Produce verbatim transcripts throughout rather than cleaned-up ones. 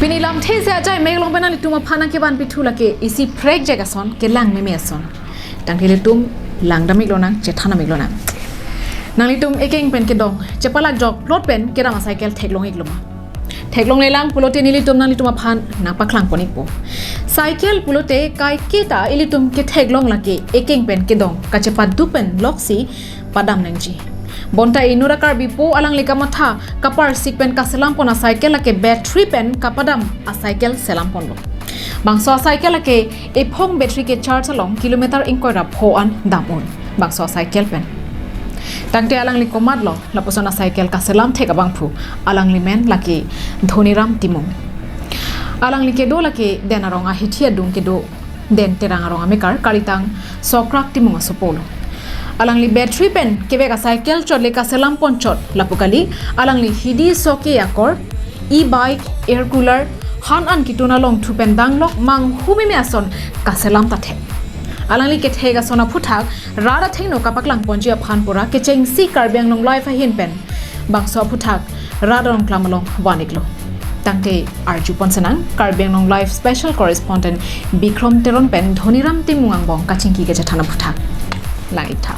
Pini lamthe se ajai mek along pen nanglitum aphan nangkevan pithu lake isi prekjak ason, kelang meme ason. Tangte ilitum langdam ik lonang, chethan dam ik lonang. Nanglitum ekeng pen kedong, chepalak jok plot pen kedam a-cycle theklong ik loma? Theklonglelang pulote nelitum nanglitum aphan nangpaklang pon ikpo. Cycle pulote kaiketa ilitum ketheklong lake ekeng pen kedong, kachepaduk pen loksi padam nangji. Bonta inut a-Karbi po alangli kamatha kaparsik pen kaselam pon a-cycle lake battery pen kapadam a-cycle selam ponlo. Bangso a-cycle lake ephong battery kecharge along kilometer ingkoi ra pho an dam un. Bangso a-cycle pen. Tangte alangli komatlo lapuson a-cycle kaselam thek abangphu? Alangli men lake Dhoniram Timung. Alangli kedo lake Den Arong ahithi adung kedo, Den Terang Arong amekar, kalitang Sokrak Timung asopo lo. Alangli battery pen kevek a-cycle chot le kaselam pon chot, lapu kali, alangli hidi soke akor, e-bike, air cooler, han an kitun along thu pen danglok manghu meme ason kaselam ta thek. Alangli kethek ason aphuthak rat athengno kapaklang ponji aphan pura kechengsi Karbi Anglong Live ahin pen bangso aphuthak rat arong klam along van iklo. Tangte arju pon senang, Karbi Anglong Live special correspondent Bikrom Teron pen Dhoniram Timung angbong kachingki kachethan aphuthak. Lang ik tha.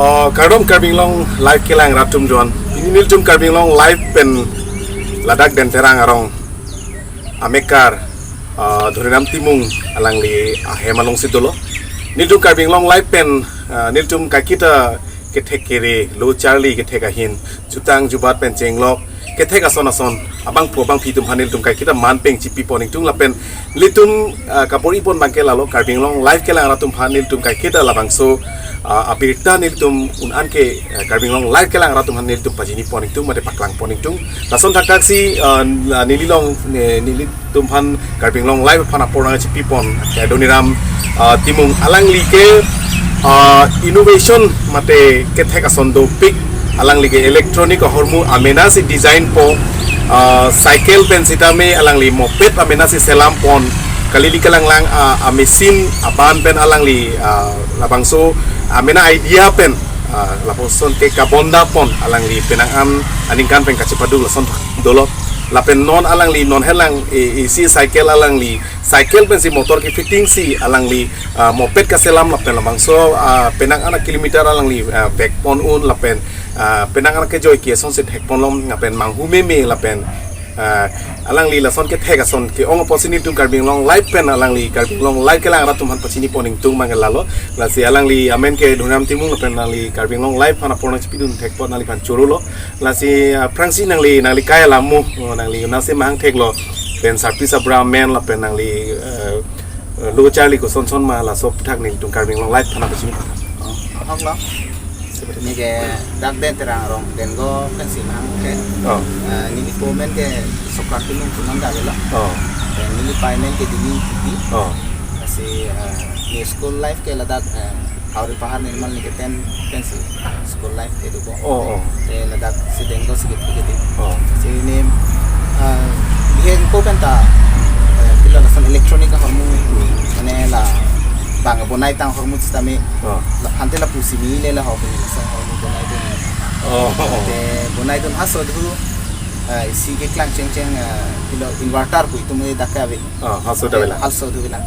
Oh, kardom Karbi Anglong Live kelang rat atum doan. Pini nelitum Karbi Anglong Live pen ladak Den Terang Arong amekar, ah, Dhoniram Timung alangli ahem alongsi dolo. Nelitum Karbi Anglong Live pen, ah, nelitum kaiketa kethek kere, lo charli kethek ahin, jutang jubat pen chenglok, kethek ason ason abangphu abangphi atum aphan nelitum kaiketa man pen chipi pon ingtung lapen nelitum, ah, kabor-i pon abangke lalo, Karbi Anglong Live kelang rat atum aphan nelitum kaiketa labangso, ah, abirta nelitum un-an ke, ah, Karbi Anglong Live kelang rat atum aphan nelitum pachini pon ingtung mate paklang pon ingtung. Lason thakthak si, ah, la neli along, ne-, nelitum aphan Karbi Anglong Live aphan apor nangchipi pon ke Dhoniram, ah, Timung alangli ke, ah, innovation mate kethek ason dopik, alangli ke electronic ahormu amenasi design po, ah, cycle pen sitame alangli moped amenasi selam pon, kalili kalanglang, ah, a-machine aban pen alangli, ah, labangso amena idea pen, ah, lapuson ke kabonda pon alangli penang an aningkan pen kachepaduk lason dolo. Lapen non alangli non helang i-, isi cycle alangli cycle pensi motor ke fitting si alangli, ah, moped kaselam lapen labangso, ah, penang an a-kilometer alangli, ah, vek pon un lapen, ah, penang an kejoi ke asonsi thek ponlom lapen manghu meme lapen, ah, alangli lason kethek ason ke-ong apotsi nelitum Karbi Anglong Live pen alangli Karbi Anglong Live kelang rat atum aphan pachini pon ingtung abangke lalo. Lasi alangli amen ke Dhoniram Timung lapen alangli Karbi Anglong Live aphan apor nangchipidun thek apot nangliphan choro lo. Lasi, ah, aphrangsi nangli, nangli kai alam mo, oh, nangli nasi mahang theklo. Pen sarpi sabra amen lapen nangli, eh, eh, lo charli koson son ma laso aphuthak nelitum Karbi Anglong Live aphan pachini. Oh, ahok lo. Seperti ini ke dak Den Terang Arong, Dengo pensi mahang ke. Oh. Eh, neli po men ke Sokrak Timung pu nam dak lo. Oh. Dan neli pai men ke Dini Tipi. Oh. Lasi, eh, ne school life ke ladak, eh, Hauri Pahar Nirmal Niketan pensi school life kedo po. Oh, oh. Te ladak si Dengo si kiti kiti. Oh. Si ne, ah, bihe ko penta, eh, pilo lason electronic ahormu, mane la bang bonai tang ahormu sitame. Oh. Laphante lapu si neli la ho pini lason ahormu bonai dun. Oh, oh, oh. Te bonai dun haso dhu, eh, isi keklang chengcheng, eh, pilo inverter pu itum dak ke ave. Ah, halso ta avelang. Halso ta avelang.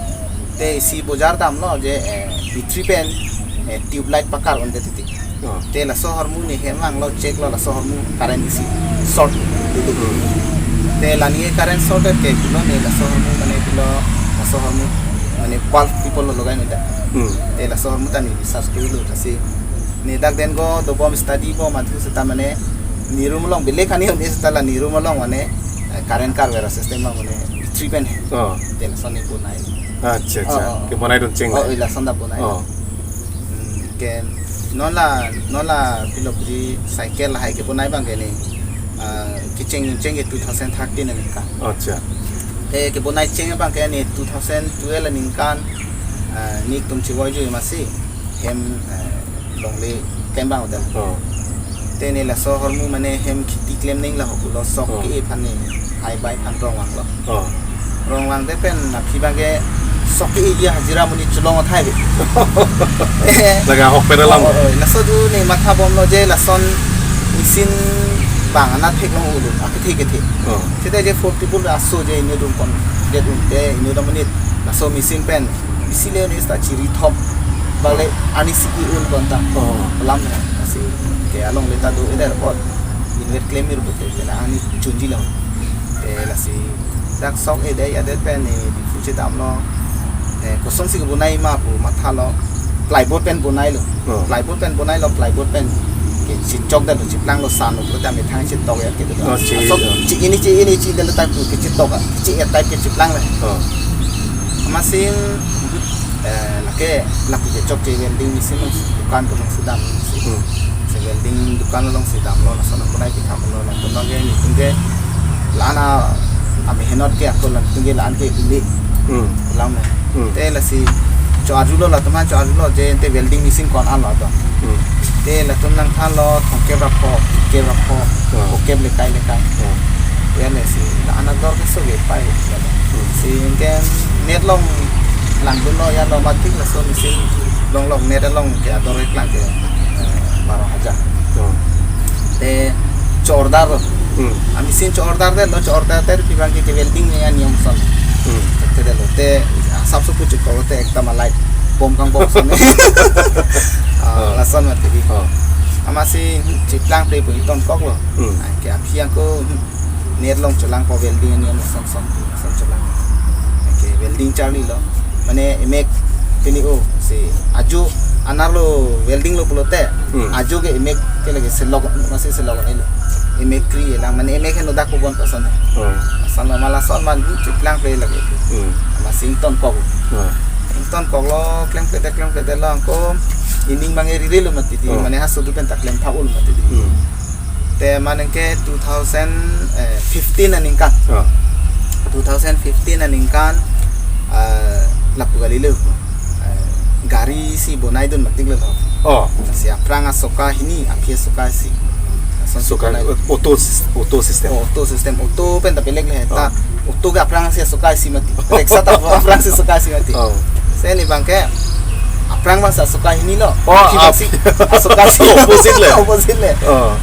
Te isi bojar damlo je, eh, battery pen, eh, tube light pakar un-e titi. Ah. Te laso ahormu ne hem vanglo, check lo laso ahormu current isi short. Hmm. Te la ne current short ke pulo ne laso ahormu mane pulo laso ahormu mane bulb people lo logai nunda. Hmm. Te laso ahormu ta ne research kuri lo ta si. Ne dak Dengo dobom study bom adhu seta mane ne room along bile khani un-e seta la ne room along mane, eh, current karver a-system lo mane battery pen he. Oh. Te lason ne bonai. Acha, acha. Oh, oh, oh. Ke bonai dun cheng. Oh, lason ta bonai. Oh. Hmm, ke non la, non la pilo puji cycle lahai ke bonai abangke ne, ah, kecheng cheng ke two thousand thirteen aningkan. Acha. Eh, kebonai cheng abang ke ne two thousand twelve aningkan, eh, ne tum chevoi ju masi hem, eh, longle klem abang hotel. Oh. Te ne laso ahormu mane hem kheti klem nangji la ho pulo sok Oh. ke aphan ne hai bai aphan rong vanglo. Oh. Rong vangte pen aphi abang ke sok ke ya hajira monit chelong athai be. Laga hok pen alam. Oh, oh, oh. Laso du ne matha bomlo je lason machine abang anat thek long ulo, akethe kethe. Oh. Seta je four triple aso je inut un kon, je un te inut amonit laso machine pen isi le ne sta chiri thop bale ani si ki un kon ta. Oh. Alam na asi ke along le ta do eder pot inut klem mir bote te la ani chunji long. Te lasi dak sok e dei adet pen ne di fu chedamlo. Eh, kosonsi kebonai ma pu mathalo. Plywood pen bonailo. Oh. Plywood pen bonailo, plywood pen ke chechok detlo, cheplanglo, san lo, pulote amethang chetok ya ke detlo. Oh, chi-, Asok oh. chi ini, chi ini, chi detlo type ke chetok, chi ya type ke cheplang le. Oh. Amatsi, eh, lake, lapu chechok che welding machine along dukan along si dam si. Hmm. Si welding dukan along si damlo, lason nang bonai pitha lo, latum abang ke, nitum ke, la-an amehnat ke ako, latum ke la-an ke ili. Hmm. Alam na. Hmm. Te lasi cho-arjulo, latum aphan cho-arjulo je te welding machine ko-an lo to. Hmm. Te latum nangthanlo thomkep ra pho, kep ra pho, Hmm. phokep lekai lekai. Hmm. Ya lasi la-an ador ke so ke pai. Hmm. Si ke net along langdunlo, ya lo matik laso machine longlok net along ke ador keklang ke, eh, baro hajar. Hmm. Te cho-order lo. Hmm. Amachine cho-order detlo, cho-order te aphi abang ke welding ne aniyom ason. Hmm. Te detlo. Te asap supu chikolo te ekta malai bom kang bom ason. Ah, Oh. lason mati di. Oh. Amatsi cheplang pre pu ingtonkoklo. Hmm. Anke aphi abang ko, hmm, net along chelangpo welding aniyom ason ason, ason chelang. Anke welding charlilo. Mane emek pini o si ajo anerlo welding lo pulote. Hmm. Ajo ke emek ke lagi selok masi selok nelo. Emek kri elang mane emek heno dak kubon pasan. Hmm. Pasan lo ma lason abang cheplang pre lagi. Hmm. Amatsi ingtonkok. Hmm. Ingtonkoklo klem kete klem kete lo angko ining abang eri lo mati di. Hmm. Mane haso du pen ta klem tha-ul mati di. Hmm. Te mane ke two thousand fifteen aningkan. Ah. Two thousand fifteen aningkan, eh, lapu kali lo. Eh, gari si bonai dun matik lo. Oh. Si aphrang asoka hini, aphi asoka isi. Ason si Soka bonai. Auto sys-, auto system. Oh, auto system, auto pen ta pelek le ta. Oh. Auto ke aphrang si asoka isi mati. Reksa ta aphrang si asoka isi mati. Oh. Si ne abang ke aphrang abang si asoka hini lo. Oh, Aphi abang ap- si asoka isi. Opposite le. Opposite le. Oh.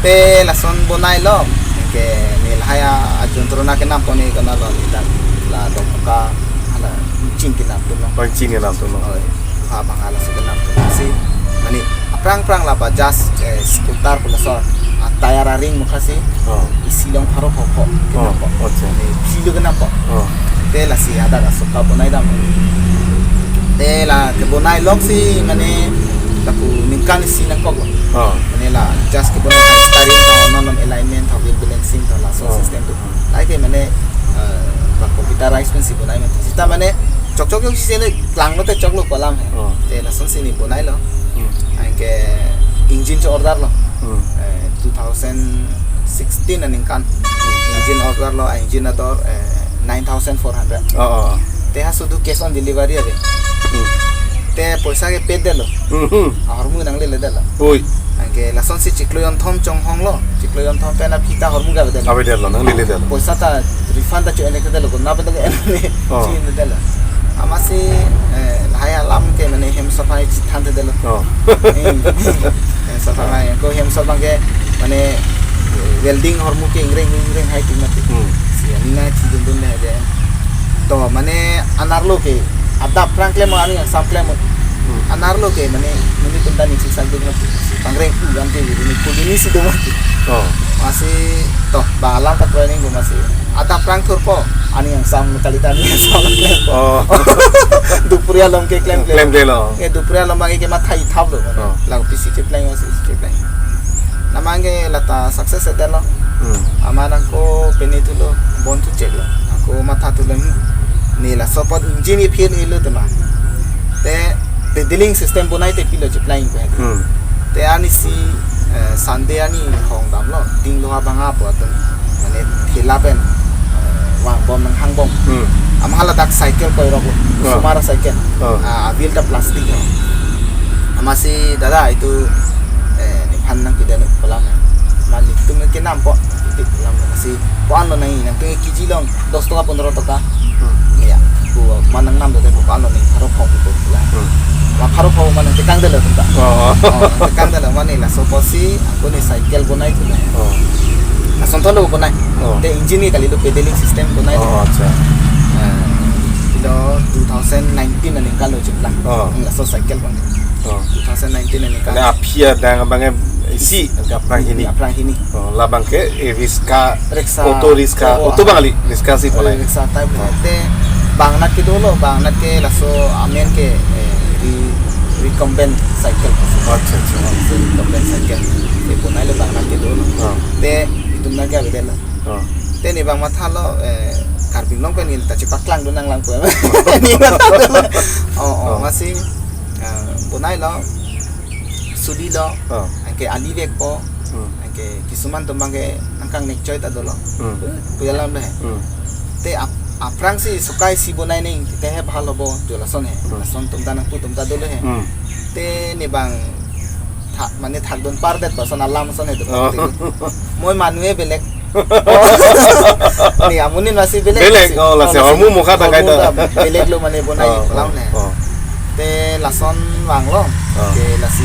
Te lason bonailo. Ke ne lahai ajontro na kenam pon ne kona lo ni dan la dok ka hala ching kenam tu lo. Bang ching kenam tu lo. Oi. Ha abang hala si kenam tu lo si. Mane aphrang aphrang la Bajaj, eh, scooter pu lason. A tyre aring mukha si. Oh. Isi along pharo pho pho. Oh, Kenam po. Acha. Ne isi lo kenam po. Oh. Te lasi hadak asoka bonai dam. Te la kebonai lok si mane lapu ningkan isi nangkok lo. Oh. Mane la just kebonai tha steering tha, non non alignment tha, wheel balancing tha, laso Oh. system tu. Lahai ke mane, eh, la computerize pen si bonai mati. Seta mane chok chok jongsi ne klanglo te choklo pu alam he. Oh. Te lason si ne bonailo. Hmm. Anke engine cho-order lo. Hmm. Eh, two thousand sixteen aningkan. Hmm. Engine order lo, ah, engine ador, eh, nine thousand four hundred. Oh, oh, oh. Te haso du cash on delivery ave. Hmm. Te poisa ke paid detlo. Hmm, hmm. Ahormu nanglele detlo. Oi. Anke lason si chiklo jonthom chonghong lo. Chiklo jonthom pen aphi ta ahormu ke ave detlo. Ave detlo, nanglele detlo. Poisa ta refund ta cho-en ke detlo, ko na pe to ke en ne. Oh. Cho-en detlo. Amatsi, eh, lahai alam ke mane hem asor aphan chethan te detlo. Oh. Eh, hem asor aphan, ko hem asor abang ke mane, eh, welding ahormu ke ingreng ingreng hai ting mati. Hmm. Si aning nangchidun dun le je. To mane anerlo ke adap aphrang klem, aning angsam klem. Hmm. Anerlo ke mane monit atum ta ning sik sak dun mati. Pangreng u lam ke dun ko dun si dun mati. Oh. Amatsi to ba alam ta training ko amatsi. Adap aphrang thurpo, aning angsam kali ta aning angsam klem. Oh. Duphuria along ke klem klem. Klem klem lo. Ke duphuria along abang ke mathai thap lo. Oh. Lang pisi chepleng, si chepleng. Amat ke lata success detlo. Hmm. Amat nangko peni thulo, bon thu cheklo. Nangko matha thulo, hmm. Ne laso apot engine i phil ilo tema. Te pedaling system bonai te pilo chepleng ko. Hmm. Te arni si, eh, Sunday arni hong damlo, dinglo ha bang apo atum. Mane thela pen, eh, Bom nang hangbom. Hmm. Amat haladak cycle koirok lo. Oh. Osomar cycle. Oh. Ah, awheel ta plastic lo. Amatsi dada itu, eh, nephan nangpidun pu lam. Amat netum ke nampo. Iti pu lam. Amatsi ko-an lo nangji, nangtum ke K G long, dos toka, pondro toka. Hmm. Ya. Ko amat nangnam dote ko ko-an lo nangji, pharo phongo pu pu la. Hmm. Amat pharo phongo amat nangtekangdetlo atum ta. Oh. Oh, nangtekangdetlo amat ne laso apotsi ako ne cycle bonaithu la. Oh. Lason thotlo bonai. Oh. Te engine ke kali, lo pedaling system bonai. Oh, acha. Ah, ilo two thousand nineteen aningkan lo cheplang. Oh. Hmm, laso cycle bonai. Oh. Two thousand nineteen aningkan. Mane aphi adang abang ke isi aphrang hini. Aphrang hini. Oh, labang ke, eh, rickshaw, rickshaw. Auto rickshaw, oh, auto abang kali, rickshaw si, eh, bonai. Rickshaw type lo. Te bang anat ke dolo, bang anat ke laso amen ke, eh, re-, recumbent cycle. Acha, acha. Oh, so recumbent cycle. Te bonailo bang anat ke dolo. Oh. Te itum nangke avedetlo. Oh. Te ne bang mathalo, eh, Karbi Anglong pen neli ta chepaklangdun nanglang pu. Ne mathalo. Oh, oh, oh. Amatsi, eh, bonailo, sulilo, oh, anke ali vekpo, hmm, anke kisuman atum abang ke nangkangnek choi ta dolo. Hmm. Eh, pu alam lo he. Hmm. Te ap-, aphrangsi soka isi bonai nangji te he bhal hobo, jo lason he. Hmm. Lason atum ta nangpu atum ta dolo he. Hmm. Te ne bang tha-, mane thakdun pardet ba ason alam ason he do. Oh. Te moi manu ke belek. Ne amonit amatsi belek. Belek, si. Oh, lasi, oh, lasi hormu mokha ta, hormu kaita ta belek lo mane bonai, oh, pu lam, oh, ne. Oh. Te lason vanglo. Oh. Te lasi,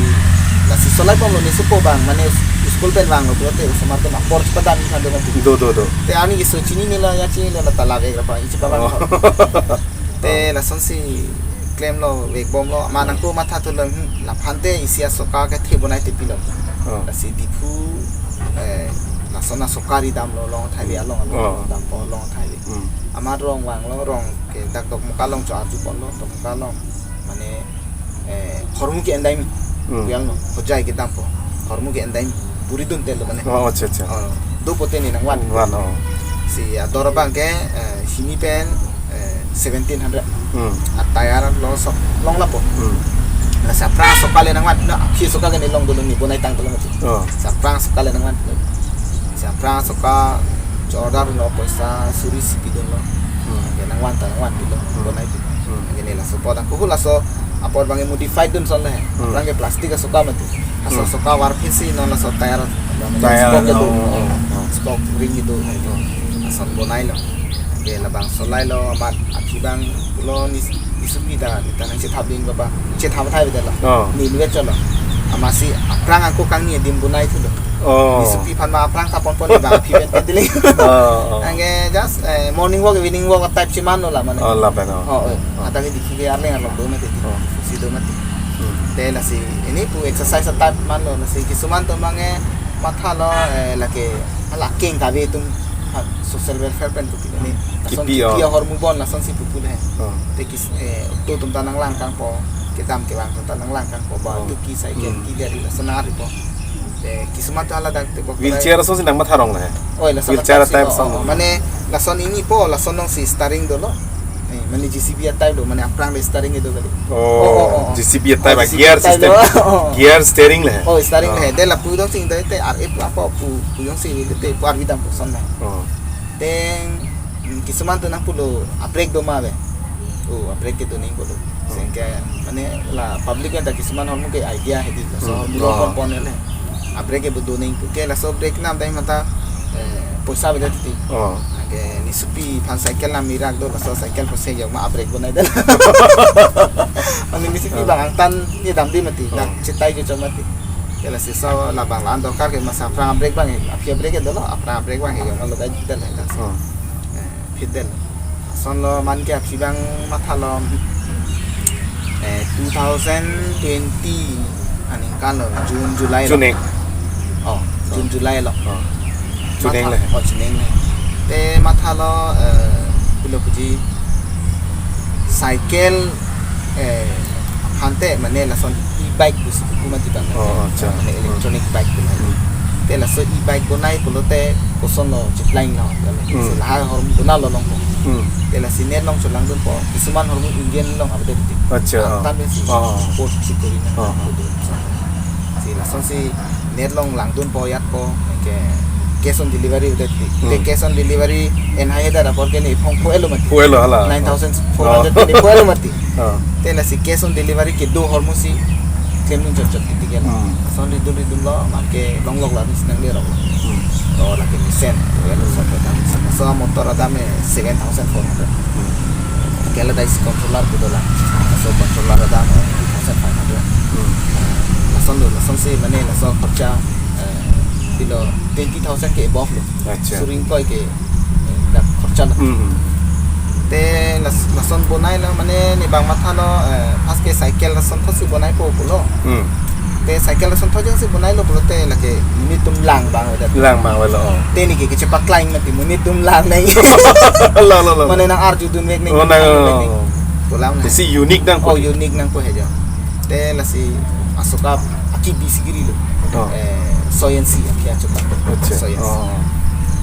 lasi solai bomlo ne supo bang, mane school pen vanglo, pulote osomar atum apor chepadam than do mati. Do, do, do. Te ani keso chininelo, ya chininelo, la ta la vek ra pa, ichi pa vang. Oh. Te lasonsi klemlo, vekbomlo, amat nangtum mathathulo, hmm, laphan te isi asoka kethe bonai te pilo. Oh. Lasi Diphu, eh, lason asoka ridamlo, Longthai Valley along, along, oh, dampo Longthai Valley. Hmm. Amat rong vanglo, rong ke dak Dokmoka along cho-arju ponlo, Dokmoka along, mane, eh, hormu ke-endai mi. Hmm. Pu alam lo, Hojai kedampo. Hormu ke-endai mi. Buri dun telo mane. Oh, acha, acha. Oh, do pote ne nangvan. Van, oh. Si ador abang ke, eh, hini pen, eh, seventeen hundred. Hmm. A tyre lo sok long lapo. Hmm. Lasi aphrang asoka le nangvan. Na, aphi asoka ke ne long dolo, ne bonaitang dolo mati. Oh. Si aphrang asoka le nangvan. Si aphrang asoka cho-order lo, poisa suri isi pidunlo. Hmm. Ke nangvan ta nangvan pilo, hmm, bonai pilo. Hmm. Ke ne laso apot ako hu laso apot abang ke modified dun ason le. Hmm. Aphrang ke plastic asoka mati. Laso, hmm, asoka varphitsi non laso tyre, tyre, spoke kedo, oh, oh, oh, spoke ring kedo, oh, lason bonailo. Ke labang solailo, amat aphi abang pulo ne, ne supi ta, ne ta nangchethap din baba, chethap thai beda la. Oh. Ne invest cholo. Amatsi aphrang ako kangni adim bonaithulo. Oh. Ne supi aphan ma aphrang thap ponpon, ne bang aphi pen pedaling. Oh, oh. Anke just, eh, morning walk, evening walk type si manlo la mane. Oh, lapen, oh. Oh, oh. Hadak ke Diphu ke arleng arlo do mati. Oh. Si do mati. Hmm. Te lasi, ini pu exercise type manlo, lasi kisuman atum abang ke mathalo, eh, lake, hala keng kave atum, ha, social welfare pen pu pilo ne. Lason kipi, kipi, oh, ahormu bon lasonsi pupo le. Oh. Te kis-, eh, auto atum ta nanglangkangpo, kedam kevang atum ta nanglangkangpo, ba, oh, tuki cycle, hmm, ki gari lason nangripo. Te kisuman ta haladak te bok wheelchair asonsi nangmatharong le. Oh, lason wheelchair type si, type oh, asong. Oh, mane lason ini po, lason alongsi steering dolo. Eh, mane J C B a type do, mane aphrang le steering do kali. Oh, oh, oh, oh. J C B a type, oh, a J C B gear a type system. Do. Oh. Gear steering le. Oh, steering le. Oh. Te lapu do sing do te ar ep apa pu, pu jongsi le te pu arvi dampo ason le. Oh. Te, mm, kisuman atum nangpulo, a brake do ma ave. Oh, a brake kedo nangji pulo. Oh. Sengke, mane la public anta kisuman ahormu ke idea hedi. So, hmm, hormu, oh, pon pon le. A brake ke bo do nangji pu ke, laso brake nam dai mata, eh, poisa beda titi. Oh. Anke ne supi aphan cycle nam mirak do, laso cycle poisa yok ma a brake bonai dolo. Mane ne supi, oh, bang angtan ne damde mati, oh, dak chetai ke chom mati. Ke lasi so labang la-an dorkar ke masa aphrang a brake abang, aphi a brake dolo, aphrang a brake abang yok ma lo dai dolo. Oh. Eh, phit dolo. Lasonlo, man ke aphi abang mathalo, eh, two thousand twenty aningkan lo, June, July lo. Chuning. Oh, June, oh, July lo. Oh. Chuning le. Matha-, oh, chuning le. Te mathalo, eh, pulo puji cycle, eh, aphan te mane lason e-bike pusi pu mati bang. Oh, acha. Mane electronic bike pu mati. Hmm. Te laso e-bike bonai pulote kosonlo, cheplang lo, ya, hmm, si lahai ahormu bonalo longpo. Hmm. Te lasi net along cholangdunpo, kisuman ahormu engine along avedet ti. Acha, ah, tan si, ah, ah, sport si kori na, ah, ah, kudu. Si lasonsi net along langdunpo, yatpo, ke cash on delivery udet di. Te Hmm. cash on delivery en hai hedat apor ke ne phong pho elo mati. Pho elo hala. Nine thousand four hundred Oh. ke ne pho elo mati. Oh. Te lasi cash on delivery kedo ahormu si klemdun chotchot kiti ke. Hmm. Lason ridun ridun lo, mate longlok la ris nang le rok. Hmm. To lake mesen, pho elo sot dam. So motor adam eh seven thousand four hundred. Hmm. Kela dais controller kedo la. So controller adam eh two thousand five hundred. Hmm. Lason lo, lason si mane laso khorcha, eh, pilo twenty thousand ke above lo. Acha. Suri ingkoi ke, eh, dak khorcha lo. Hmm. Te las-, lason bonai lo, mane ne bang matha lo, eh, first ke cycle lason thotsi bonai po pulo. Hmm. Te cycle lason thot jongsi bonai lo pulote lake monit atum lang abang avedet. Lang abang avelo. Te ne ke kechepaklangji mati monit atum lang nang. Lo, lo, lo. Mane nang arjudun vek nang. Oh, nang, nang vek nang. Oh. Pulang nang. Isi unique nangpo. Oh, unique nangpo he jo. Te lasi asoka akibi si giri lo. Oh. Eh, Soyensi, akia chuta. Acha. Soyensi. Oh.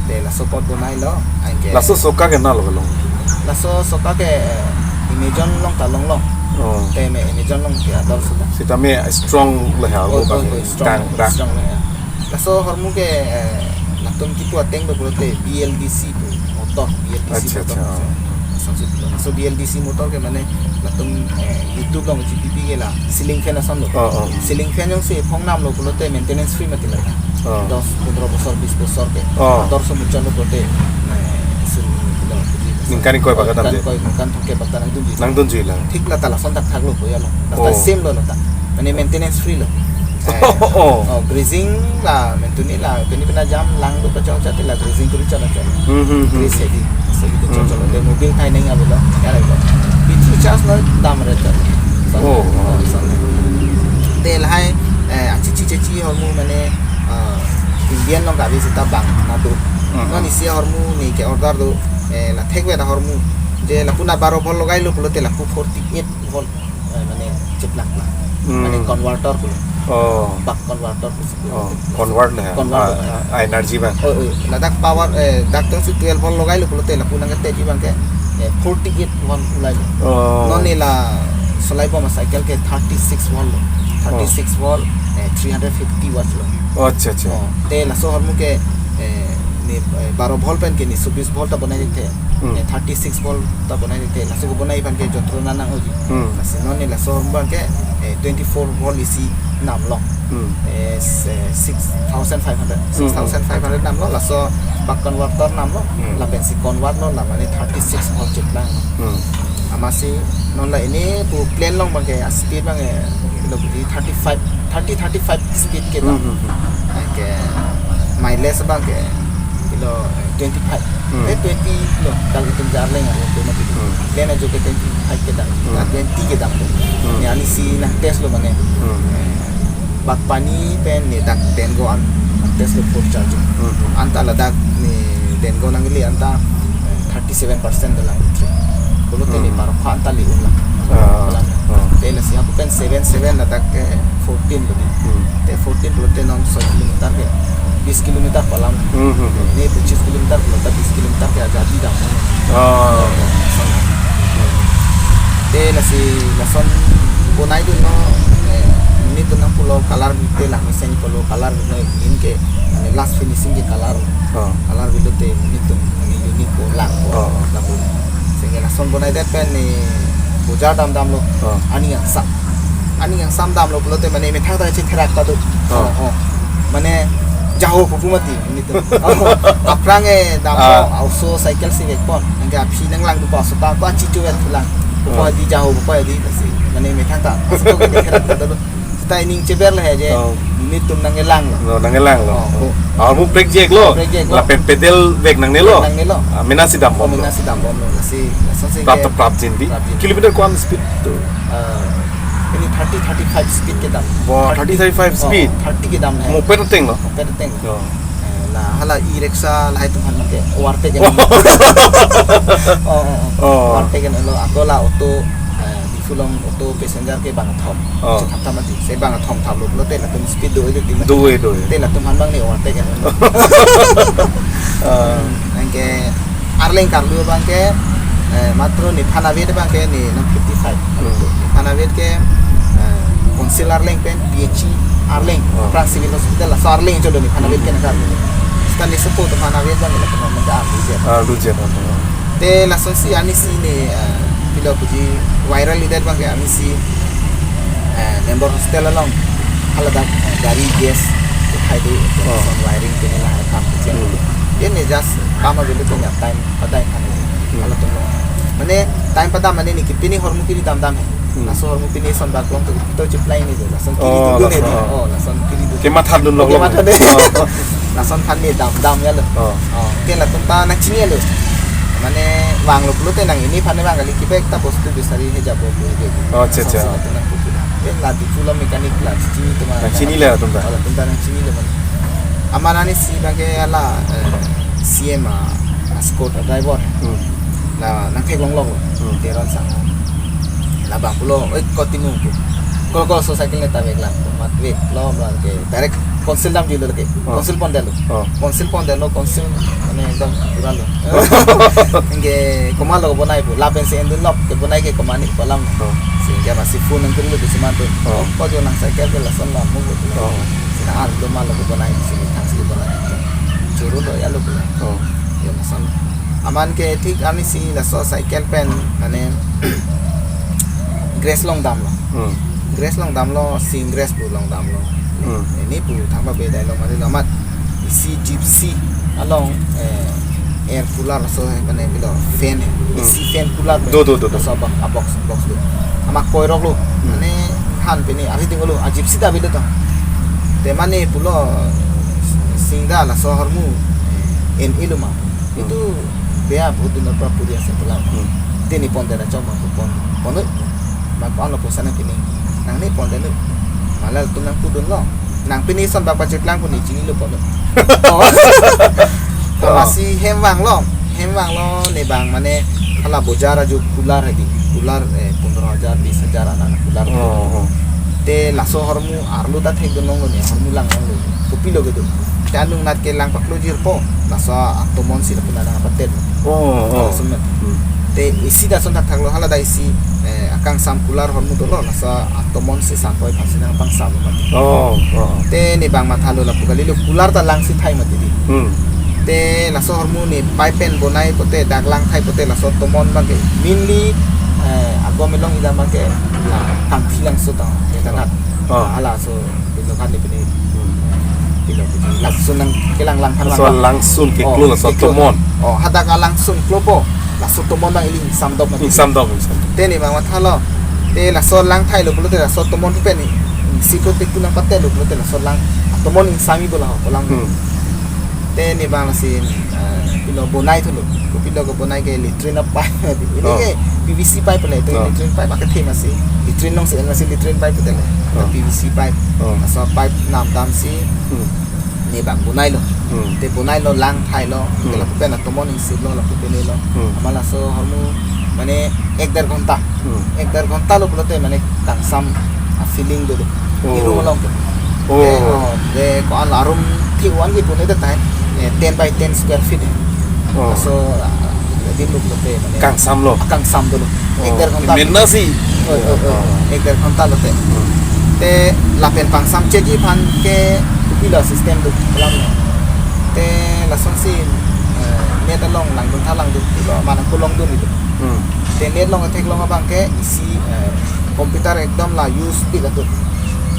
Te laso apot bonai lo, anke. Laso soka ke na lo long? Laso soka ke, eh, Amazon along ta longlong. Oh. Te me Amazon along ke ador sudah. Sitame strong le ha, Oh, lo oh, ka oh, strong, dang, dang. strong le ha. Laso ahormu ke, eh, latum kipu ateng do pulote B L D C pu motor, B L D C Acha, motor. acha, oh. Laso si, laso B L D C motor ke mane latum, eh, YouTube along G P P ke la ceiling fan ason lo. Oh, oh. Ceiling fan jongsi phong nam lo pulote maintenance free mati la. Oh. Dos, pondro bosor, bis bosor ke. Oh. Ador so muchot lo pulote, eh, sil-, lo, Ningkan ingkoi bak ta ningkan damji. ingkoi, ningkan thomkep bak ta nangdunji. Nangdunji la. Thik la ta lason thakthak lo koya lo. La ta Oh. same lo la ta. Mane maintenance free lo. Eh, Oh. oh, grazing la, mentuni la, pini pina jam lang do kachong chate la grazing kuri chala chala. Hmm, hmm, hmm. Grease heavy. So itu Hmm. chala chala. De mobil thai neng avelo. Ya la avelo. Battery charge lo dam re chala. So, Oh, oh. so, so. De lahai, eh, achichi chichi ahormu mane, eh, Indian along kave sita bang nado. Hmm, Non hmm. isi ahormu ne ke order do, eh, la thekve ta ahormu. Je lapu na baro volt logai lo pulote lapu forty-eight volt. Eh, mane cheplak na. Hmm. Mane converter pulo. Oh. Buck converter pusi pulo. Oh, convert na. Convert Ah, na. ah, energy abang. Oh, oh, ladak power, eh, dak tong si twelve volt logai lo pulote lapu nangketeji abang ke, eh, forty-eight volt ulai lo. Oh. Non ne la solai bom acycle ke thirty-six volt lo. Oh. Thirty-six volt, eh, three hundred fifty watt lo. Oh, acha, acha. Oh, te laso ahormu ke, eh, ne, eh, baro volt pen ke ne chobis volt ta bonai te. Hmm. Eh, thirty-six volt ta bonai te. Laso kebonai abang ke jontro na nang-oji. Hmm. Lasi non ne laso ahormu abang ke, eh, twenty-four volt A C nam lo. Hmm. Eh, s-, eh, six thousand five hundred. Hmm, hmm. Six thousand five hundred nam lo, laso buck converter nam lo, Hmm. lapensi convert lo, la mane thirty-six volt cheplang lo. Hmm. Amatsi non la ini pu plain along abang ke, a speed abang ke, lo di thirty-five, thirty, thirty-five speed kedam. Hmm, hmm, hmm. Anke mileage abang ke, kilo twenty-five. Hmm. Eh, twenty lo, kali itum jar leng aro tu mati. Hmm. Plain ajo ke twenty-five kedam. Hmm. Ah, twenty kedam tu. Hmm. Ni ani si nangtest lo mane. Hmm. Eh, bak pani pen ne dak dengo an nangtest lo full charge. Hmm. Anta ladak ne dengo nangli anta, eh, thirty-seven percent dalam battery. Pulote ne Hmm. baro pha anta li un la. Ah. Dalam. Ah. Te lasi hapu pen seven seven ladak ke fourteen bodi. Hmm. Te fourteen pulote non soi kilometer ke, bis kilometer palam. Hmm, hmm, hmm. Ne pachis kilometer pulote bis kilometer ke ajadi dam. Ah. Te lasi lason bonai dun lo, eh, monit atum nangpulo color bite lang mesen pulo color bite non ke, eh, last finishing ke color. Ah. Color bite te monit atum, eh, unique ko lang ko. Ah. Lapu. Sehingga lason bonai det pen ne bojar damdam lo. Ah. Aning angsam. Aning angsam damlo pulote mane methang ta chetherak ta do. Oh. Oh, oh. Mane jaho pupu mati nelitum. Oh, aphrang e damlo Oh. auso cycle si vekpon. Anke aphi nanglang dupa so ta ko achichu vet pulang. Ko Oh. di jaho ko di si. Mane methang ta aso ko chetherak ta do. Ta ining cheber le he je. Oh. Nelitum nangkelang lo. No, nangkelang lo. Oh, oh. Ahormu brake jack lo. Brake jack lo. Lapen pedal vek nangne lo. Nangne lo. Ah, mena si dambom Oh, lo. mena si dambom lo. Lasi, lason si Prap ke to prap jin di. Prap jin. Kilometer ko-an speed tu? Eh, ini thirty, thirty-five speed kedam. Wah, thirty, thirty-five oh, speed? thirty kedam hai. Moped ateng lo? Moped ateng lo. Oh. Eh, la hala e-rickshaw lahai atum aphan ke overtake Oh. Oh, oh, oh. Oh. Overtake lo, ako la auto, eh, Diphu along auto passenger ke bang thom. Oh. Chethap thap mati. Se bang thom thap lo pulote latum speed do-e do ti mati. Do-e, do-e. Te latum aphan bang ne overtake lo. Ah. Anke arleng karlu abang ke, eh, matro nephan avet abang ke ne nang fifty-five. Hmm. Nephan avet ke, eh, Council arleng pen P H E arleng. Oh. Aphrang Civil Hospital laso arleng cholo nephan avet ke Hmm. nang karlu. Tani sopo teman awet bang la teman menda arlu jet. Ah, arlu jet, ah, ah. Te lasonsi arnisi ne, eh, pilo puji viral idet bang ke arnisi, eh, member hostel along haladak, eh, gari gas ke khai do, Oh. son wiring ke ne la kam ke jen. Hmm. Ye ne just kam avelo to ya time padai kan. Hmm. Halatum lo. Mane time pada mane ne ke pini hormu kiri dam dam he. Hmm. Laso hormu pini son bak long to, to chip line ni do. Lason kiri Oh, dun dun lason, he di. oh. Oh, lason kiri dun. Kematha dun Oke, lok lok. matha dun. Oh. Lason phan ne dam dam ya lo. Oh. Oh, ke latum ta nangchini ya lo. Mane vanglo pulote nang ini phan ne vang kali, kipa ekta bostu bisari he jabo pulote. Oh, acha, Lason acha. si latum nangpupu. Eh, la di pulo mechanic la chini tuma. Nangchini le latum ta. Oh, latum ta nangchini le mane. Aman arnisi bang ke hala, eh, C M a, a squad a driver. Hmm. La nangtheklong lok lo. Hmm. Teron sang. Labang pulo, "Oi, ko timu ko." Kol kol so cycle ne ta vek lang ko. Mat veklo, bang ke direct council damji lo ke. Oh. Council pon detlo. Oh. Council pon detlo, council mane ekdom pura lo. Anke komat lo bonai pu. Lapen si endun lok ke bonai ke komat ni kolam. Oh. Si ke masi phone nangkiri lo ke seman tu. Oh. Ko jo nang cycle ke lason la mu lo. Oh. Si na ar lo ma lo ke bonai, si thang si bonai. Churu lo ya lo ke. Oh. Ya lason. Aman ke thik arnisi laso cycle pen mane grass along damlo. Hmm. Grass along damlo, sing grass pu along damlo. Hmm. Ini pu thangba bedai lo mari lo amat. Isi gypsy along, eh, air cooler laso he mane pilo fan he. Hmm. A C fan cooler pen. Do, do, do, do. Laso abang, a box, box do. Amat koirok lo. Hmm. Mane han pini ari ding lo, a gypsy ta bilo to. Te mane pulo sing da laso hormu, eh, en ilo ma. Hmm. Itu bea bahut din pra puri ase pulang. Hmm. Te ne pon dera chok ma pon. Pon. Ma pon lo posa nang pini. Nang ne pon dera. Mala tum nangpudun lo. Nang pini son bak pachit lang puni chini lo pon. Oh. Oh. Masi hem vanglo. Hem vanglo ne bang mane hala bojar ajo cooler he di. Cooler, eh, pondro hajar, bis hajar ana cooler. Oh, oh. Te laso hormu arlo ta thekdun longlo ne, hormu lang longlo. Kopilo kedo. Te anung nat ke lang paklo jirpo. Laso atomon si lapu nang patet. Oh, oh. Laso met. Hmm. Te isi ta son thakthak lo hala da isi, eh, akangsam cooler hormu dolo. Laso atomon si sampoi phansi nangpangsam lo mati. Oh, oh. Te ne bang mathalo lapu kali lo cooler ta lang si thai mati di. Hmm. Te laso hormu ne pipe pen bonai pote dak lang thai pote laso tomon bang ke. Mainly, eh, agom elong ida bang ke la Kangthi Langso ta. Te ta nat. Oh. Hala so Pilo kan di pini. Hmm. Pilo pini. Lason nangkelang lang phan Laso lang. Langsun ke Oh, klo laso ke klo. tomon. Oh, hadak alangsun klopo. Laso tomon nang ili samdok mati. Ingsamdok, ingsamdok. Te ne bang mathalo. Te laso lang thailo pulote laso tomon pen ni. Si ko te kunang patet lo pulote laso lang. Tomon ingsami bola ho, kolang. Hmm. Te ne bang lasin, eh, pilo bonai thulo. Kopilo ke bonai ke latrine a pipe. Ini Oh. ke P V C pipe le, to Oh. latrine pipe ake the masi. Latrine nong se masi latrine pipe te le. Oh. P V C pipe. Oh. Laso pipe nam dam si Hmm. ne bang bonailo. Hmm. Te bonailo lang thailo. Hmm. Te lapu pen atomon ingsip lo, lapu pen lo. Hmm. Amat laso hormu mane ek der ghonta. Hmm. Ek der ghonta lo pulote mane kangsam a feeling dolo. Oh. Irum along ke. Oh. Te, oh, te ko-an arum thi wan ke pune de tai. Eh, ten by ten square feet. Oh. So, ah, din lo pulote mane Kangsam lo. Kangsam dolo. Oh. Ek der ghonta. Mena si. Oh, oh, oh. Oh. Ek der ghonta lote. Hmm. Te lapen pangsam cheji aphan ke kopilo system do alam. Te lasonsi, eh, net along langdun tha langdun lo mana kolong dun itu. Hmm. Te net along theklong abang ke isi, eh, computer ekdom la use pik atum.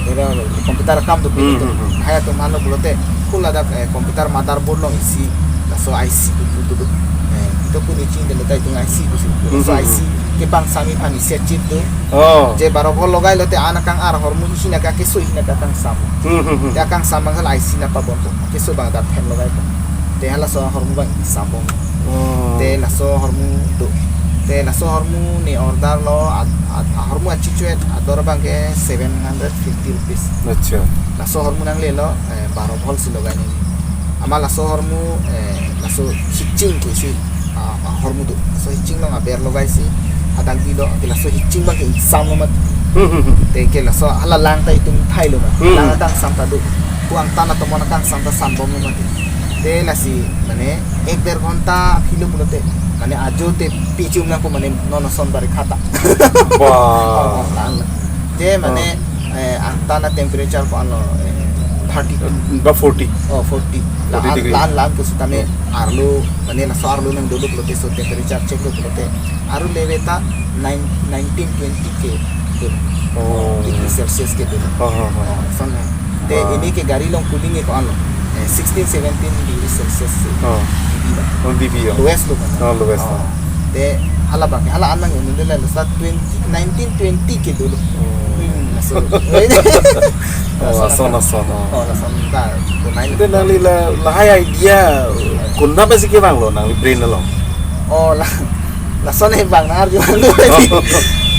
Era computer akam dopik Hmm, atum. hmm, hmm. Hai atum halo pulote. Kula dak, eh, computer motherboard along isi. Laso I C tu tu tu. Eh, itu pun icing dele tai tung I C tu si. Hmm, Laso hmm, I C hmm. kepangsami aphan isi chip tu. Oh. Je baro bhol logai lote an akang ar hormu isi na ka keso isi na ka kangsam. Hmm, hmm, hmm. Te akangsam bang hala I C na pabon tu. Keso bang dak fan logai tu. Te halaso hormu bang ingsam bom. Oh. Te laso hormu do. Te laso hormu ne order lo ad, ad, hormu achichuet ador bang ke seven hundred fifty rupees. Acha. Laso hormu nanglelo, eh, baro bhol si logai ni. Amat laso hormu, eh, laso hiching ke si, ah, ah, hormu do. Laso hiching along aber logai si, adang di lo, ke laso hiching bang ke ingsam lo mat. Hmm, hmm, hmm. Te ke laso hala lang ta itum thailo mat. Hmm. Lang ta kangsam ta do. Ko angtan atomon kangsam ta sam bom lo mat. Te lasi, mane, ek der ghonta philo pulote. Mane, ajo te pichum lang ko mane, non son bari khata. Wah. Oh, oh, lang. Te mane, Oh. eh, angtan a temperature ko-an lo, eh, Thirty two. Ba forty. Oh, forty. Forty degree. Laan, laan, laan pusitame arlo, mane laso arlo nang dolo pulote, so temperature check lo pulote, arlo level ta nine, nineteen, twenty ke dolo. Oh. Degree Celsius ke dolo. Oh, oh, oh. Oh, lason na. Te, ah, ini ke gari along cooling ke ko-an lo. Eh, sixteen, seventeen degree Celsius si. Oh. Dibi ba. Oh, dibi, oh. Lowest lo kan. Oh, lowest, oh. Oh. Te, hala abang, hala an abang, ini dolo, laso twenty, nineteen, twenty ke dolo. Oh. Hmm, laso. Oh, lason, lason, lason, oh. Oh, lason ta, to nai. Te nangli la, lahai idea, konat pensi kevang lo, nangli brain along? Oh, la, lason he abang, nang arju abang lo.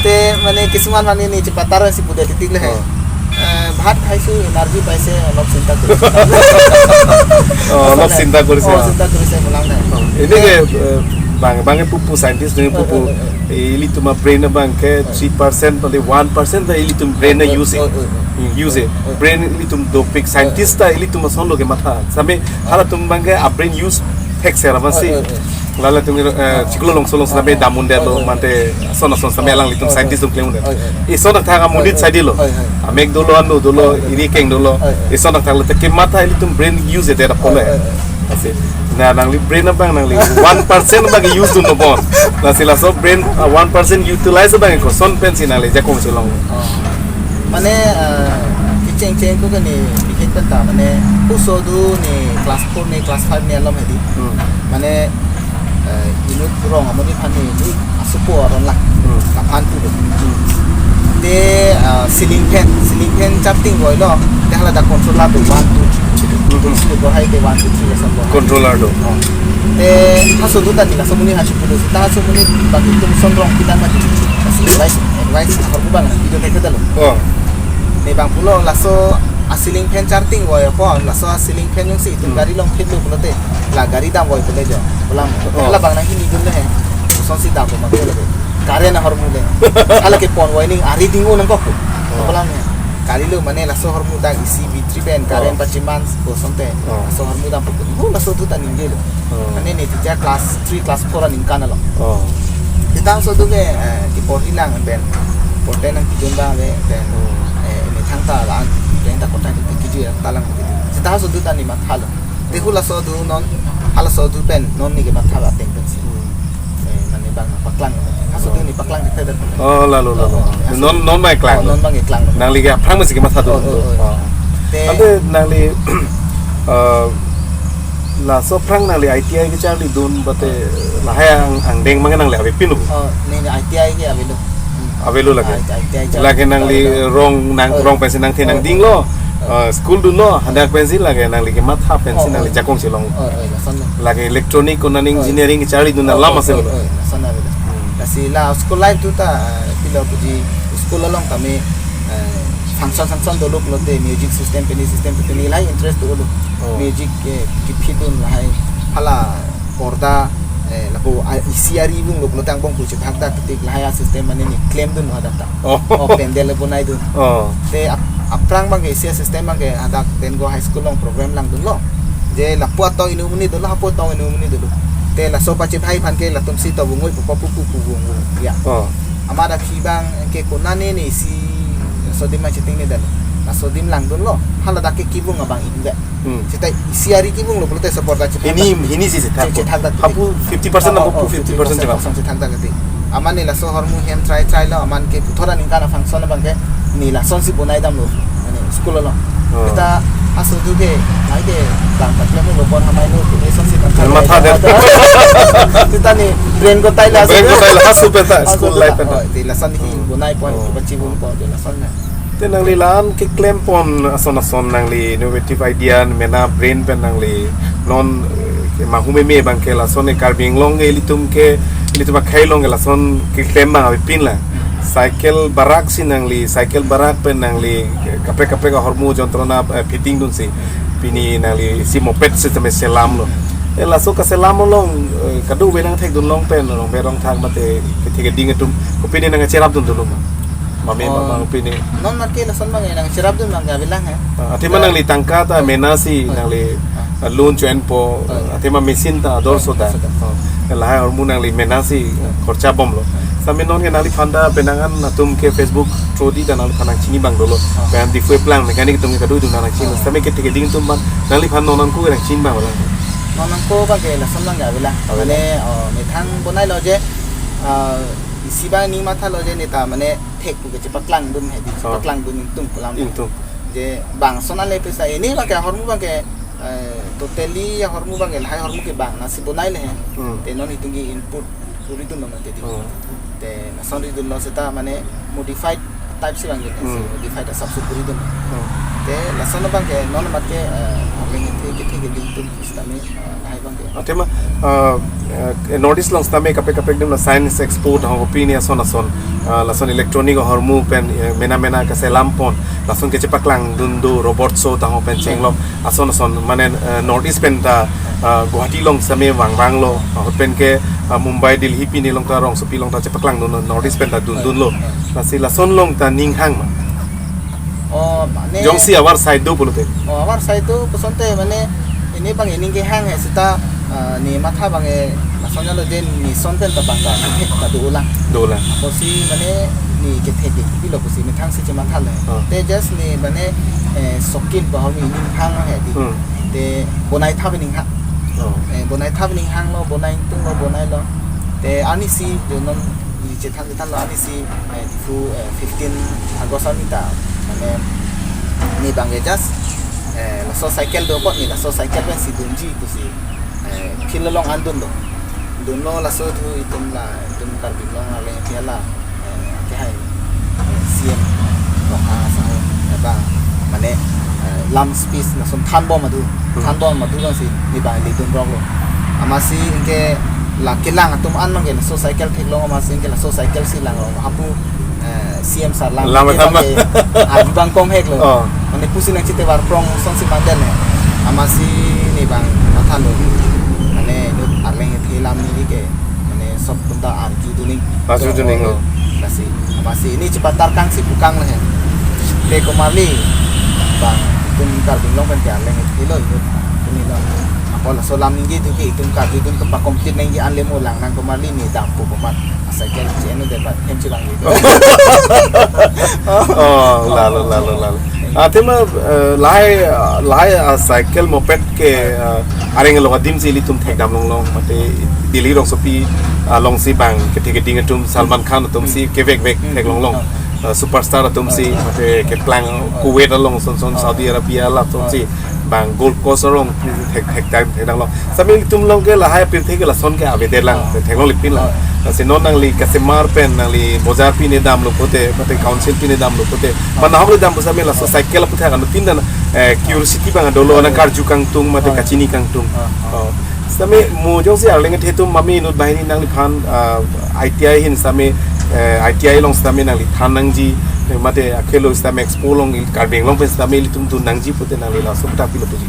Te, mane, kisuman mane ne chepatar si pude titik le he. Oh. Eh, bhat khai su energy paise, olop chinta kori. Oh, olop chinta kori se. Oh, chinta kori se mulang na. Oh, ini ke, eh, bang, bang pupu scientist ni pupu. Oh, oh, oh, oh. Eh, ilitum a-brain abang ke three percent pali one percent ta ilitum brain na use. Oh, oh, oh. Hmm, use. Oh, oh. Brain ilitum dopik, scientist ta ilitum ason lo kematha. Same halatum abang ke a-brain use thek sera masi. Oh, oh, oh. Lalatum, eh, chiklo longso longso same damun delo, oh, oh, oh, mate ason ason same alanglitum, oh, oh, scientist atum klem delo. Oh, oh, oh. Ison athak amonit, oh, oh, sai delo. Oh, oh, oh. Amek dolo, anu dolo, oh, oh, oh, iri keng dolo. Oh, oh, oh. Ison athak le te kematha ilitum brain use de da pole. Oh, oh, oh. Asi. Na nangli brain abang nangli one percent abang use dun non. Lasi laso brain, uh, one percent utilize abang koson pensi nangli jakong chelong. Oh. Mane, uh, kecheng cheng ko kani bikhek pen ta, mane, puso do ne class four ne class five ne alom hedi. Hmm. Mane, uh, inut rong amonit aphan ne, ne asupo aron lang. Hmm. Kaphan tu do. Hmm. Te, ah, ceiling fan, ceiling fan charting goi lo. Te hala dak controller do one, two, three. Hmm. Controller do. Controller do. Oh. Te haso do tadi laso amonit haso pulo. Seta haso amonit bagi tum son rong kita mati. Advice, advice, apa ko abang, video kayak kita lo. Oh. Ne abang pulo laso a-ceiling fan charting goi ko, laso a-ceiling fan jongsi itum, hmm, gari along phit lo pulote, la gari dam goi pule jo. Pulang. Oh. Hala abang nang hini dun le he. Kosonsi dam lo mati lagi. Current ahormu le. Hala kepon waining ari ding-o nangkok ko. Oh. Pulang ya. Kali lo mane laso ahormu dak isi battery pen current, oh, pachiman ko asonte. Oh. Laso ahormu dam pukun. Hu laso do ta ningje lo. Oh. Mane ne tija class three, class four aningkan lo. Oh. Seta laso do ke, eh, kiporhi lang pen. Porte nangpidun abang le pen. Oh. Eh, methang ta la-an. Pen ta kontak kiji talang. Seta laso do ta ne matha lo. Te hu laso do non, halaso do pen non ne kematha ateng pensi. Hmm. Eh, mane abang paklang. Haso do ne paklang kita dan. Oh, lalo, lalo. Oh, oh, non, non abang klang. Oh, non abang klang. Nangli ke aphrang masi kematha do. Oh, oh, oh. Oh. Te ante nangli, eh, laso aphrang nangli I T I kecharli dun bate lahai ang, angdeng abang nangli avepin lo? Oh, ne, ne I T I ke avelo. Hmm. Avelo lake. Ah, I T I, I T I. Lake nangli, oh, rong nang, oh, rong pensi nangthe, oh, nangding lo. Oh. Ah, school dunlo, hadak pensi lake nangli kematha pensi, oh, nangli, oh, jakong chelong. Oh, oh, lason lo. Lake electronic ko nang, oh, engineering charli dun, oh, alam, oh, ase, oh, lo. Oh, lason lo. Hmm. Lasi la school life do ta, ah, pilo puji school along tame, eh, function function dolo pulote music system, pini system, pini lahai interest dolo. Oh. Music, eh, kiphit dun lahai hala porda, eh, lapu, ah, isi ari vung lo pulote angbong pu chethak dak tik lahai a-system mane ne klem dun hadak ta. Oh. Oh, pandal le bonai dun. Oh. Te ap-, aphrang abang ke isi a-system abang ke hadak Tenggol High School along program langdun lo. Je lapu atong inut monit dolo, hapu atong inut monit dolo. Te laso pachebhai aphan ke latum si to vungoi pupo pupu pu vung vung. Ya. Oh. Amat aphi abang ke konane ne isi laso adim ma chiting ne dalo. Laso adim langdun lo. Hala dak ke kevung abang inve. Hmm. Seta isi ari kevung lo pulote support ka chethak. Hini, hini si chethak. Chethak dak. Hapu fifty percent, oh, hapu, oh, fifty percent, fifty percent chethak. Chethak dak kati. Amat ne laso ahormu hem try try lo, amat ke puthot aningkan a-function abang ke ne lason si bonai dam lo. Mane school along. Oh. Seta haso do ke, ai ke bang paklem lo pon hamai lo, ne lason si matha de. Seta ne brain ko tai la. Brain ko tai la, haso pen ta, haso school life pen ta. Oh, te lason ne bonai pon, oh, pachevung pon, te lason na. Te nangli la-an keklem pon ason ason nangli innovative idea mena brain pen nangli non, eh, mahu meme abang ke lason e Karbi Anglong ke ilitum ke, ilitum akhei along ke lason keklem abang avepin la. Cycle barak si nangli, cycle barak pen nangli kaprek kaprek ahormu jontrona, eh, fitting dun si pini nangli isi moped si tame selam lo. Eh, laso kaselam along, eh, kadokave nangthek dun long pen, long berong thak mate kethek keding atum, kopine nangcherap dun dolo ma? Mame, oh, mama, kopine. Non mate lason abang nangcherap dun abang ke avelang he. Ah, athema nangli tangka ta mena si, oh, nangli, ah, ah, loan cho-enpo, oh, athema machine ta ador, oh, so ta. So ta. Oh. Lahai ahormu nangli mena si, oh, khorcha bomlo. Oh. Sitame non ke nangliphan ta penang an atum ke Facebook through di ta nangliphan nangchini abang dolo. Ah. Pen Diphu eplang mechanic atum ke kadokave atum nangchini. Ah. Sitame kethe keding atum abang nangliphan non an ko nangchini abang lang. Non an ko abang ke lason abang ke avelang. Avelang. Mane, oh, methang bonai lo je, ah, isi abang ning mathalo je neta mane thek pu ke chepaklangdun hedi, Oh. chepaklangdun ingtung pulang. Ingtung. Je bang son ale pesa ini abang ke ahormu abang ke, eh, totally ahormu abang ke lahai ahormu ke bang nasi bonai le he. Hmm. Te non itum ke input kuri dun lo mati di. Hmm. Te lason ridunlo seta mane modified type si abang ke, Hmm. modified asap su kuri dun. Hmm. Te lason abang ke non abang ke, eh, arleng kethe kethe keding atum sitame, eh, lahai abang ke. Athema, eh, eh, North East along sitame kaprek kaprek adim la Science Expo tahong pini ason ason, eh, lason electronic ahormu pen, eh, mena mena kaselam pon, lason ke chepaklangdun do robot show tahong pen chenglok ason ason mane, eh, North East pen ta, eh, Guwahati along sitame vang vanglo, ahut pen ke, eh, Mumbai, Delhi pini along ta rongsopi along ta chepaklangdun North East pen ta dundunlo. Lasi lason along ta ning hang ma. Oh, mane Jongsi avar side do pulote. Oh, avar side do puson te mane ini abang ining kehang he seta, ah, ne matha abang e lason jalo je ne son pen ta abang ta ta do ulang. Do ulang. Pusi mane ne kethe ke pilo pusi methang si chematha le. Oh. Te just ne mane, eh, sokin bahwa ining hang he di. Hmm. Te bonai tha ning hang. Oh. Eh, bonai tha ning hanglo, bonai ingtunglo, bonailo. Te arnisi je non ne chethan chethanlo arnisi, eh, Diphu, eh, fifteen August arni ta, mane, ne abang ke just, eh, laso cycle do apot ne laso cycle pen si dunji pusi, eh, field along an dunlo. Dunlo laso thu itum la, itum Karbi Anglong arleng kethe la, eh, kehai, eh, C M Rongphar asahok, eh, abang, mane, eh, lam space lason thanbom adu, Hmm. thanbom adu abang si, ne abang le dun ronglo. Amatsi anke la kelang atum an abang ke laso cycle theklong amatsi anke laso cycle si langrong hapu, eh, C M sir lang Lam ke thanbom. Abang ke, ah, abang kom heklo. Oh. Mane pusi nangchete var prong son si mandel ne. Amatsi ne abang matha lo. Mane inut arleng kethe lam ni ke. Mane sob atum ta arju duning. Arju duning, oh. Lasi, amatsi ne chepatar kang si pukang le he. Te komarli abang itum Karbi Anglong pen ke arleng kethe lo inut. Itum ilo. Ako laso lam ningje tu ke itum karju dun kepa complete ningje an le mo lang nang komarli ne dampo komat. Cycle cheno de bat hem chilang gitu. Oh, lalo, lalo, lalo. Athema, eh, lahai, lahai, ah, cycle moped ke, ah, areng along adim si ilitum thekdam longlong, mate Delhi rongsopi, ah, along si abang kethe keding atum Salman Khan atum si kevek vek theklonglong. Ah, superstar atum si, mate keplang Kuwait along son son, Saudi Arabia la son si abang golf course along thek thek time thekdam long. Sitame ilitum along ke lahai apirthe ke lason ke avedet lang, theklongle pin lang. Lasi non nangli kasemar pen nangli bojar pine damlo pote, mate council pine damlo pote. Mana hok le dam pusitame laso cycle aphuthak anuttin dan, eh, curiosity abang dolo nangkarju kangtung mate kachini kangtung. Oh. Sitame mo jongsi arleng kethe atum mami inut banghini nangliphan, ah, I T I ahin sitame, eh, I T I along sitame nangli than nangji, eh, mate akhelo sitame expo along il Karbi Anglong pen sitame ilitum dun nangji pute nangli laso ta pilo puji.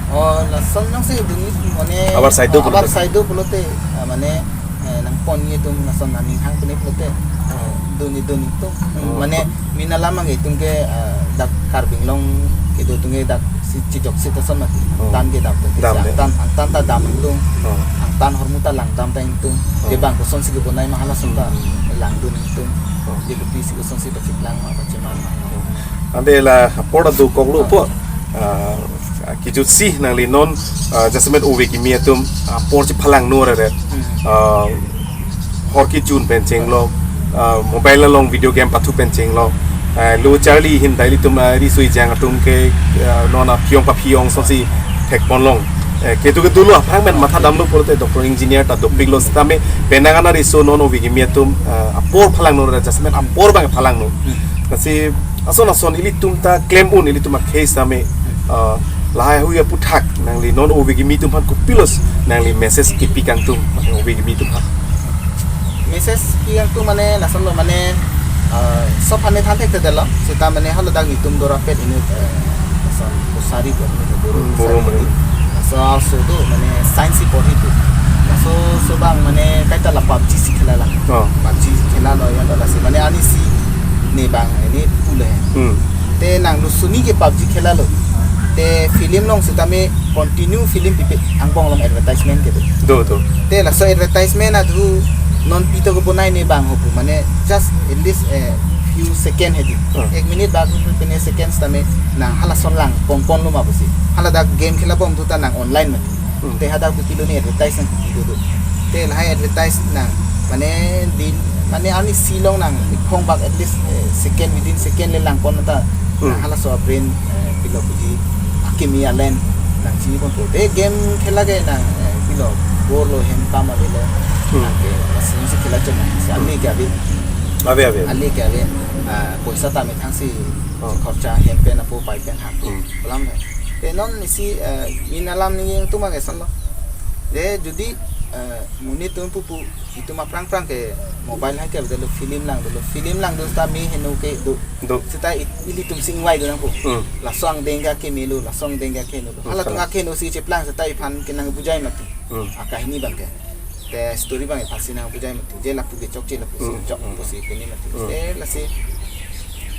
Oh, lason nangsi dun mane Abar side do abar pulote. Side do pulote, ah, mane, eh, nangpon ye atum lason nangning hang pine pulote. Dun ye dun ye atum. Oh. Mane mina lam abang itum ke, eh, dak Karbi Anglong kedo atum ke dak si chijok si ta son mati. Oh. Tan ke dam te. Dam te. Angtan, angtan ta dam ingtung. Oh. Angtan ahormu ta langdam ta ingtung. Oh. Je bang koson si kebonai ma halason ta langdun ingtung. Oh. Je kopi si koson si pachiplang ma pachimar ma. Oh. Ante la apor ta dokoklo apot. Ah, kijut si nangli non, ah, jasemet ove kimi atum, ah, apor chephalang nore re. Hmm. Ah, hor kejun pen chenglok, ah, mobile along video game pathu pen chenglok. Ah, lo charli hin daily tum, ah, riso ejang atum ke, ah, non aphiong paphiong sonsi thekponlong. Eh, ketu ketu lo aphrang pen matha damlo pulote doctor engineer ta dopiklo sitame penang an ariso non ove kimi atum, ah, apor phalang nore jasemet apor abang phalang no. Hmm. Lasi ason ason ilitum ta klem un ilitum akhei sitame, ah, lahai hui aphuthak nangli non ove kimi atum aphan kopilo nangli message kepi kangtung ove kimi atum aphan. Message pi kangtung mane lason lo mane, ah, sob aphan ne than thekthedetlo seta mane haladak itum dorapet inut, eh, lason Kosari ko inut Boro Hmm, Boro Kosari mane. Laso aso do mane science si porhi tu. Laso aso abang mane kaita la PUBG si khela la. Oh. PUBG si khela lo ya lasi mane arnisi ne abang ini pule. Hmm. Te nang lusuni ke PUBG khela lo. Te film along sitame continue film pipe angbong along advertisement ke do. Do, do. Te laso advertisement adu Non pito kebonai ne bang ho pu, mane just at least a few second hedi. Hmm. Ek minute bak pine seconds tame nang hala son lang pon pon lo ma pusi. Hala dak game khela bom tu ta nang online mati. Hmm. Te hadak pu pilo ne advertise nang pilo do. Te lahai advertise nang, mane din, mane ani silong nang iphong bak at least eh, second, within second le lang pon ta. Hmm. Nang hala so brain eh, pilo puji akimi alen nang chini pon po. Te game khela ke nang eh, pilo bor lo hem pam avelo. Hmm. Nang ke masing si khela chuma. Si ali ke abi, Ave ave. ali ke abi. Ah, poisa tame thang si Oh. khorcha hem pen apo pai pen hak. Hmm. Kolam le. Te non isi eh, min alam ni yang tu ma ke son lo. De jodi eh, monit atum pupu itum aphrang phrang ke mobile hai ke dolo, film lang dolo. Film lang dolo ta me heno ke do. Do. Seta i- ilitum sing wai do nang pu. Hmm. Laso angdeng ke keme lo, laso angdeng ke keme lo. Hmm, Hala tum kalang. akeme lo si cheplang seta iphan ke nang bujai mati. Hmm. Akahini bang ke. Te story bang iphan si nang bujai mati. Je lapu ke chokche lapu si Hmm, chok hmm. Pusi pini mati. Hmm. Te lasi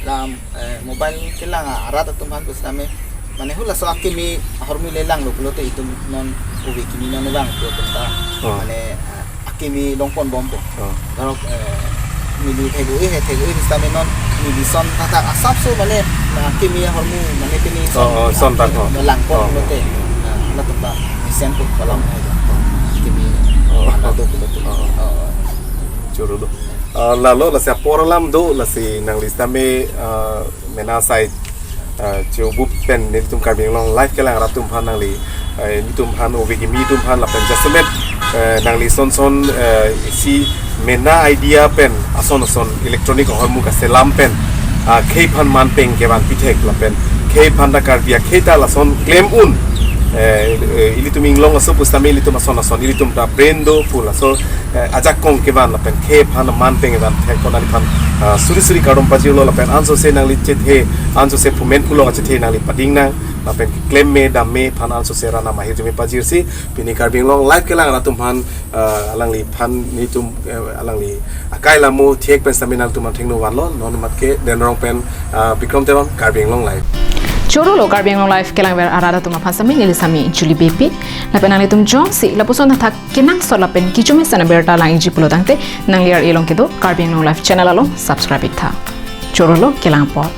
lam eh, mobile kelang arat atum aphan pusitame mane hula so akeme ahormu le lang lo pulote itum non ove kimi non bang pu atum ta Oh. mane eh, akeme long pon bom po. Oh. Dorok eh, neli thegu eh thegu eh pusitame non neli son tata asap so mane na akeme ahormu mane pini Oh, oh, son tak, oh. Lang pon Oh. Pulote. Nah, latum ta mesen po kolam hai. Akeme Oh. Anak do pulote. Oh. Oh. Choro do. Ah, lalo lasi apor alam do lasi nangli sitame ah, mena side ah, chobu pen nelitum Karbi Anglong Live kelang arat atum aphan nangli eh, nelitum aphan ove kimi atum aphan lapen jasemet eh, nangli son son eh, isi mena idea pen ason ason electronic ahormu kaselam pen ah, khei aphan man peng kevan pithek lapen khei aphan ta Karbi akhei ta lason klem un eh, eh, ilitum inglong aso pusitame ilitum ason ason ilitum ta brain do pu laso eh, ajakong kevan lapen khei aphan man peng kevan thek kon aliphan ah, suri suri kardom pajirlo lapen ansose nangli chethe ansose phumen pulo chethe nangli pading nang lapen klem me dam me aphan ansose rana mahir jeme pajirsi pini Karbi Anglong Live kelang arat atum aphan ah, alangli aphan nelitum eh, alangli akai lamo thek pen sitame nangtum aphan thengno vanlo non mat ke Denrong pen ah, Bikrom Teron Karbi Anglong Live. Choro lo Karbi Anglong Live kelangver arat atum aphan sitame neli sami Julie Beypi. Lapen nanglitum jongsi lapuson thakthak kenangsot lapen kechomesen abirta lang-ikji pulotangte nangli ar-e along kedo Karbi Anglong Live channel along subscribe iktha. Choro lo kelang apor.